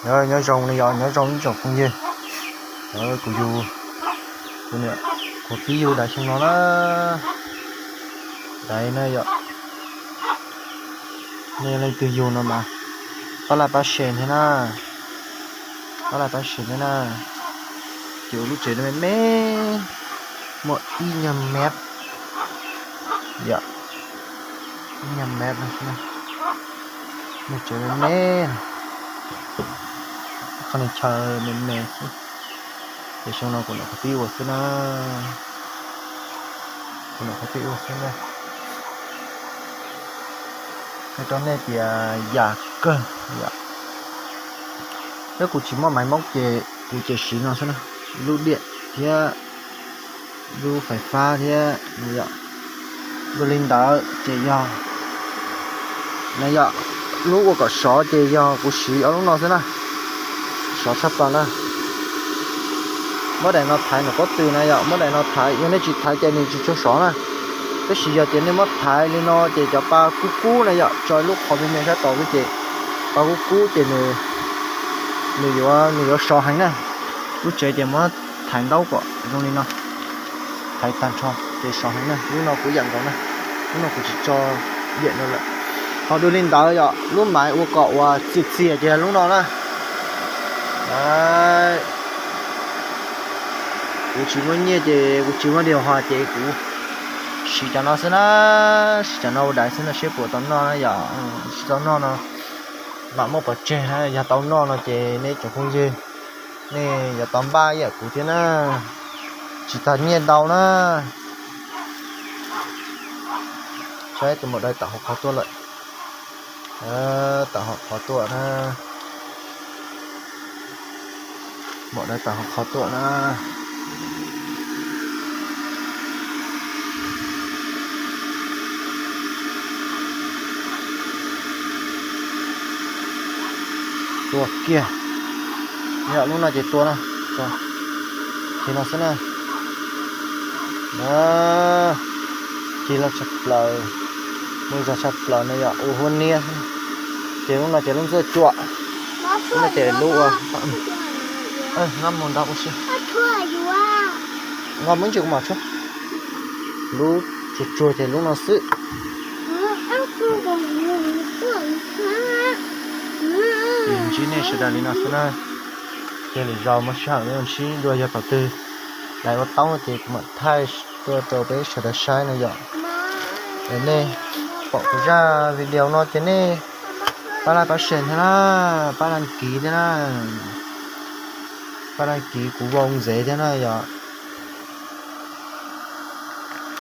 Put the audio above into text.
Nyob zoo no yog nyob zoo ib tsoom phooj ywg. Kuv yug, kuv niam, kuv tib yug daim xyoo no na. Daim na yom. Nej leej twg yug no mas pab like pab share thiab na. Pab like pab share thiab na. Ces ua lub tsev me me, muaj ib nyuag mev, yom, ib nyuag mev no, lub tsev me me, qhov chaw me me xwb. Ces xyoo no kuv niam kuv tib ua xwb na. Kuv niam kuv tib ua xwb na. Hais rau nej tias yam kawg yom. Thiab kuv tsis muaj maiv Hmoob ces kuv ces siv no xwb na, lub diam thiab lub fais fab thiab yom. Dua li ntawd ces yog, na yom, lub ua kom sov ces yog kuv siv ob lub no xwb na. Sov tshaj plaws na. Muab daim no thaiv nram pob tw na yom, muab daim no thaiv, yog nej tsis thaiv ces nws tsis tshua sov na. Tab sis yog tias nej muab thaiv li no ces cov pa kub kub na yom, tso lub qhov me me sab tod xwb ces pa kub kub ces nws, nws yuav, nws yuav sov heev na. Lub tsev ces muab thaiv ntaub kom zoo li no, thaiv tag nrho ces sov heev na. Lub no kuv yam nkaus na, lub no kuv tsis tso diam rau lawm. Ho dua li ntawd yom, lub maiv ua kom uas txias txias ces yog lub no na. Kuv tsis muaj nyiaj ces kuv tsis muaj diav hos ces kuv siv cov no xwb na, siv cov no ua daiv xwb no seb puas tau noj na yom. Tsis tau noj no mam muab pov tseg na, yog tau noj no ces nej cov phooj ywg nej yuav tau npaj ib yam kuv thiab na. Tsis tag nyiaj ntau na. Saib tus maum dais tawm hauv qhov tuaj lawm. Tawm hauv qhov tuaj na. Maum dais tawm hauv qhov tuaj na. Tua kiag. Yog lub no ces tua na. Ces no xwb na. Ces los tshaj plaws, muaj zog tshaj plaws no yog ua huab niab. Ces lub no ces lub ntxuaj cuam. Lub no ces lub ua, nqa mus nrog ua si. Nqa mus ib ntsis kuv mam tshuab. Lub tsuag tsuag ces lub no xwb. Ces ntsib nej sawv daws li no xwb na. Ces lwm zaus muaj sij hawm ntsib dua, yog thaum twg lawv ua toob ces kuv mam thaij tuaj rau peb sawv daws saib no yom. Nej pom kuv zaj video no ces nej pab like pab share thiab na, pab đăng ký thiab na, pab đăng ký kuv vau ntxev thiab na yom.